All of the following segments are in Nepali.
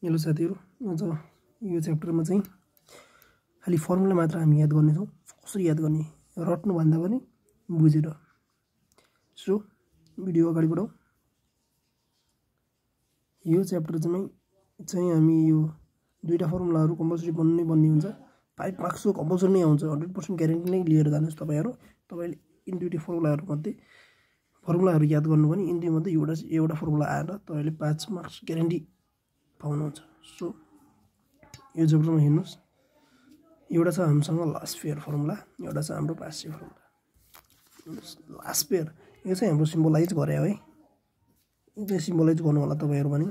हेलो साथीहरु, आज यो च्याप्टरमा चाहिँ खाली फर्मुला मात्र हामी याद गर्ने छौं। कसरी याद गर्ने रट्नु भन्दा पनि बुझेर। सो भिडियो अगाडि बढाऊ। यो च्याप्टर चाहिँ हामी यो दुईटा फर्मुलाहरु कम्पलसरी बन्नै हुन्छ। 5 मार्क्स को कम्पलसरी नै आउँछ। 100% ग्यारेन्टी नै लिएर जानुस् तपाईहरु। तपाईले इन्ट्युटिभ फर्मुलाहरु याद गर्नु पनि इन्ट्युटिभ मध्ये एउटा फर्मुला आएर तपाईले 5 मार्क्स ग्यारेन्टी पाउनुहुन्छ। सो यो च्याप्टरमा हेर्नुस्, एउटा छ हामीसँग लास्ट पेयर फर्मुला, एउटा छ हाम्रो पासिभ फर्मुला। लास्ट पेयर यो चाहिँ हाम्रो सिम्बलाइज गरे है, यो चाहिँ सिम्बलाइज गर्नु होला तपाईहरु पनि।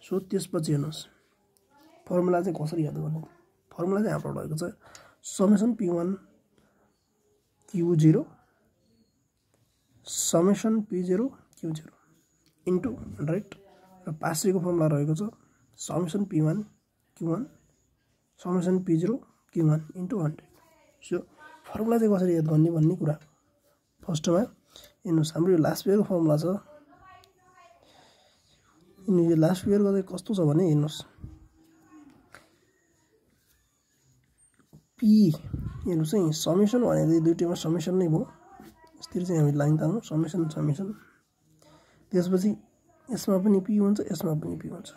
सो त्यसपछि हेर्नुस् फर्मुला चाहिँ कसरी याद गर्ने। फर्मुला चाहिँ हाम्रो रहेको छ summation p1 q0 summation p0 q0 into 100 र पासिभको फर्मुला रहेको छ summation p1 q1 summation p0 q1 into 100। So formula चाहिँ कसरी याद गर्ने भन्ने कुरा फर्स्टमा हेर्नुस्, हाम्रो यो लास्ट पेयरको फर्मुला छ। यो लास्ट पेयरको चाहिँ कस्तो छ भने हेर्नुस्, p हेर्नुस् चाहिँ समेसन भने दुईटैमा समेसन नै भयो। यसरी चाहिँ हामी लाइन तान्नु समेसन समेसन, त्यसपछि यसमा पनि p हुन्छ, यसमा पनि p हुन्छ।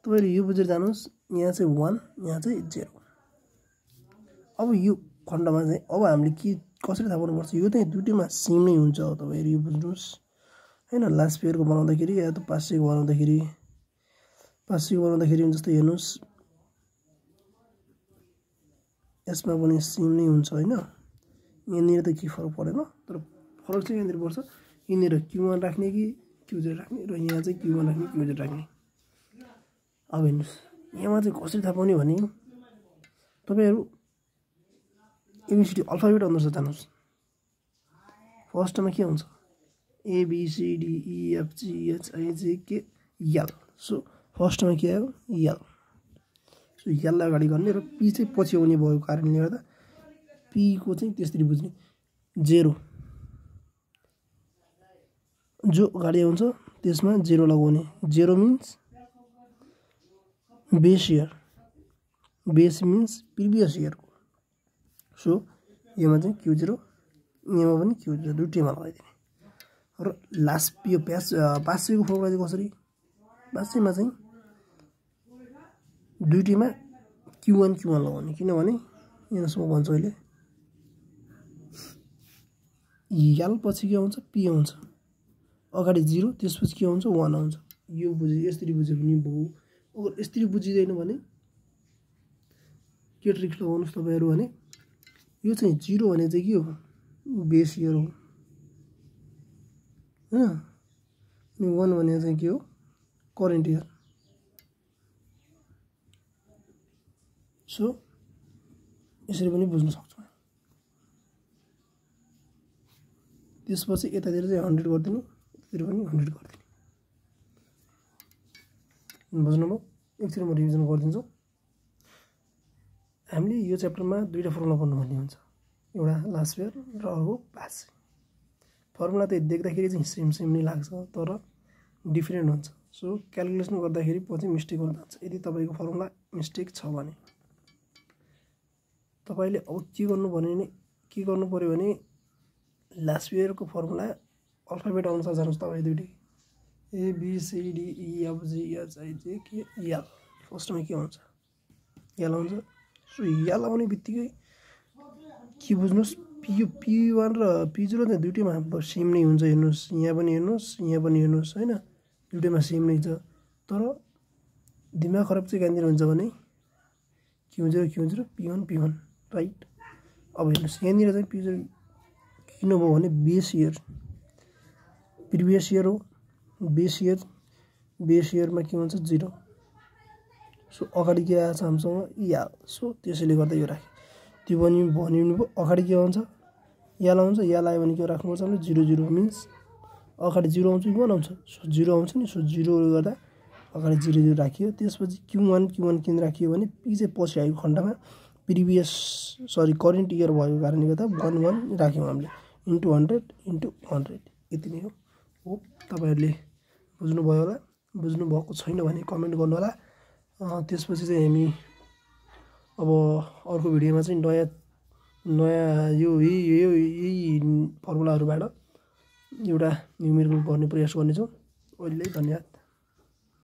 तपाईले यो बुझेर जानुस्, यहाँ चाहिँ 1 यहाँ चाहिँ 0। अब यो खण्डमा चाहिँ अब हामीले के कसरी थाहा पाउनु पर्छ, यो चाहिँ दुईटैमा सेम नै हुन्छ। तपाईहरु यो बुझ्नुस् हैन। लास्ट पेयरको बनाउँदाखेरि या त पासिभको बनाउँदाखेरि जस्तै हेर्नुस् यसमा पनि सेम नै हुन्छ हैन। यहाँनिर त के फरक परेन, तर फरक चाहिँ यहाँनिर पर्छ। यहाँनिर q1 राख्ने कि q0 राख्ने र यहाँ चाहिँ q1 राख्ने q0 राख्ने। अब हेर्नुस् यहाँमा चाहिँ कसरी थाहा पाउने भने तपाईहरु एबीसीडी अल्फाबेट अनुसार जानुस्। फर्स्टमा के हुन्छ a b c d e f g h i j k l। So फर्स्टमा के आयो l। सो l लाई अगाडि गर्ने र p चाहिँ पछि आउने भएको कारणले गर्दा p को चाहिँ त्यसरी बुझ्ने। 0 जो अगाडि आउँछ त्यसमा 0 लगाउने। 0 means base year, base means previous year को। सो यसमा चाहिँ q0 यहाँ पनि q0 दुईटैमा लगाइदिने। र लास्ट यो पासिभको फर्मुला चाहिँ कसरी, पासिभमा चाहिँ दुईटैमा q1 लगाउने। किनभने यहाँ म भन्छु अहिले l पछि के आउँछ p आउँछ, अगाडि 0 त्यसपछि के आउँछ 1 आउँछ। यो बुझे यसरी बुझ्यो भने भयो। अगर यसरी बुझिदैन भने के ट्रिक्स लगाउनुस् तपाईहरु भने यो चाहिँ 0 भने चाहिँ के हो बेस इयर हो हैन, अनि 1 भने चाहिँ के हो करेन्ट इयर। सो यसरी पनि बुझ्न सक्छौं। त्यसपछि यतातिर चाहिँ 100 गर्दिनु, यतातिर पनि 100 गर्दिनु। बुझ्नुभयो? एकचोटी म रिभिजन गर्दिन्छु। हामीले यो च्याप्टरमा दुईटा फर्मुला पढ्नुपर्ने हुन्छ, एउटा लास्ट पेयर र अर्को पासिभ। फर्मुला त देख्दाखेरि चाहिँ सेम नै लाग्छ तर डिफरेन्ट हुन्छ। सो क्याल्कुलेसन गर्दाखेरि पछि मिस्टेक हुन जान्छ यदि तपाईको फर्मुला मिस्टेक छ भने। तपाईले अब के गर्नु पर्यो भने लास्ट पेयरको फर्मुला अल्फाबेट अनुसार जानुस्। तपाई दुईटै a b c d e f g h i j k l। फर्स्टमा के आउँछ l आउँछ। सो l आउने बित्तिकै के बुझ्नुस् p1 र p0 चाहिँ दुईटैमा सेम नै हुन्छ। हेर्नुस् यहाँ पनि हेर्नुस् हैन, दुईटैमा सेम नै छ। तर दिमाग खराब चाहिँ कहाँनिर हुन्छ भने q0 p1 राइट। अब हेर्नुस् यहाँनिर चाहिँ p0 किन भयो भने बेस इयर प्रिभियस इयर हो। बेस इयरमा के हुन्छ 0। सो अगाडि के आछ हामीसँग l। सो त्यसैले गर्दा यो राखे। त्यो पनि भनिनु अगाडि के आउँछ l आउँछ। l आयो भने के राख्नुपर्छ हामीले 0 मिन्स अगाडि 0 आउँछ 1 आउँछ। सो 0 आउँछ नि। सो 0 गर्दा अगाडि 0 राखियो। त्यसपछि q1 किन राखियो भने p चाहिँ पछि आएको खण्डमा करेन्ट इयर भएको कारणले गर्दा 1 राख्यौं हामीले इन्टु 100 यति नै हो। होप तपाईहरुले बुझ्नु भयो होला। बुझ्नुभएको छैन भने कमेन्ट गर्नु होला। त्यसपछि चाहिँ हामी अब अर्को भिडियोमा चाहिँ नयाँ यही फर्मुलाहरूबाट एउटा न्युमेरिकल गर्ने प्रयास गर्नेछौँ। अहिले धन्यवाद।